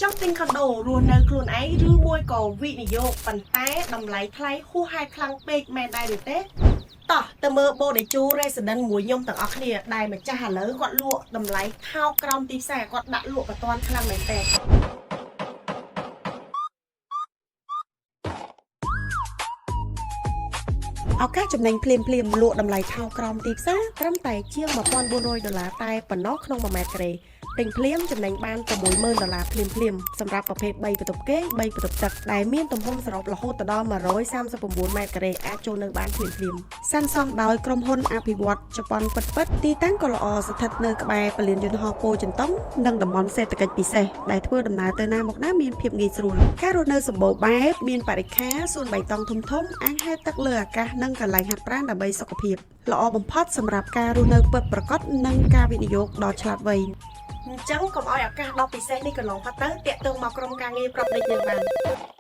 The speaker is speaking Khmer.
ចង់ទិញខុនដូរស់នៅខ្លួនឯងឬមួយក៏វិនិយោគប៉ុន្តែតម្លៃថ្លៃហួសហេតុខ្លាំងពេកមែនដែរឬទេតោះទៅមើលបូដេជូ Resident មួយខ្ញុំទាំងអស់គ្នាដែលម្ចាស់ឥឡូវគាត់លក់តម្លៃថោកក្រោមទីផ្សារគាត់ដាក់លក់បន្ទាន់ខ្លាំងមែនទេ ឱកាសចំណេញភ្លាមភ្លាមៗលក់តម្លៃថោកក្រោមទីផ្សារត្រឹមតែជាង1400ដុល្លារតែប៉ុណ្ណោះក្នុង1ម៉ែត្រការ៉េទិញភ្លាមចំណេញបាន60000ដុល្លារភ្លាមភ្លាមៗសម្រាប់ប្រភេទ3បន្ទប់គេង3បន្ទប់ទឹកដែលមានទំហំសរុបរហូតដល់139ម៉ែត្រការ៉េអាចចូលនៅបានភ្លាមភ្លាមៗសាងសង់ដោយក្រុមហ៊ុនអភិវឌ្ឍជប៉ុនពិតៗទីតាំងក៏ល្អស្ថិតនៅក្បែរពលានយន្តហោះពោធិ៍ចិនតុងនិងតំបន់សេដ្ឋកិច្ចពិសេសដែលធ្វើដំណើរទៅណាមកណាមានភាពងាយស្រួលការរស់នៅសម្បូរបែបមានបរិក្ខារសួនបៃតងធំៗអាងហែលទឹកលើអាកាសនិងកន្លែងហាត់ប្រាណដើម្បីសុខភាពល្អបំផុតសម្រាប់ការរស់នៅពិតប្រាកដនិងការវិនិយោគដ៏ឆ្លាតវៃអញ្ចឹងកុំឲ្យឱកាសដ៏ពិសេសនេះកន្លងផុតទៅតាក់ទងមកក្រុមការងារប្រាប់ដេកយើងបាន។